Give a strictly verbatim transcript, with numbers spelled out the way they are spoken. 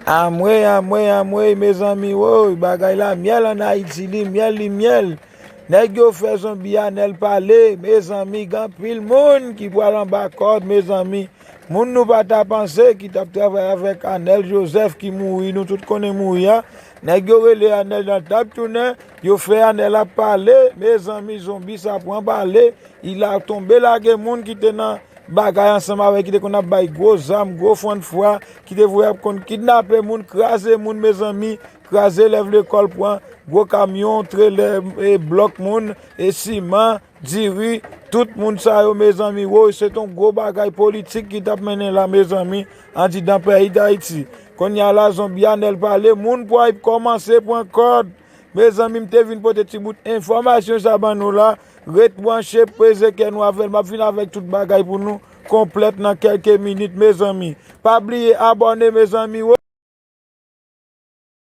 Amwey, amwey, amwey, mezanmi, woy, bagay la myèl ann Ayiti, li myèl, li myèl. Nèg yo fè zonbi Anèl pale, mezanmi, gen anpil moun ki pral anba kòd, mezanmi. Moun nou pa ta panse ki t ap travay avèk Anèl Jozèf ki mouri, nou tout konnen mouri a. Nèg yo rele Anèl nan tab tounen, yo fè Anèl ap pale, mezanmi, zonbi sa pran bale, il a tonbe lage moun ki te nan bagay ansanm avèk ki te konn ap bay gwo zam, gwo fann fwa, ki te voye ap konn kidnape moun, kraze moun, mezanmi, kraze elèv lekòl, pran gwo kamyon, trelè, e blòk moun, e siman, diri, tout moun sa yo, mezanmi, woy, se t on gwo bagay politik ki t ap mennen la, mezanmi, andidan peyi Dayiti. Kounye a la, zonbi Anèl pale, moun pral kòmanse pran kòd. Mezanmi, m te vin pote ti bout enfòmasyon sa ban nou la. Ret branche, peze kè nou avè l. M ap vin avèk tout bagay pou nou konplèt nan kèlke minit, mezanmi. Pa bliye abòne, mezanmi.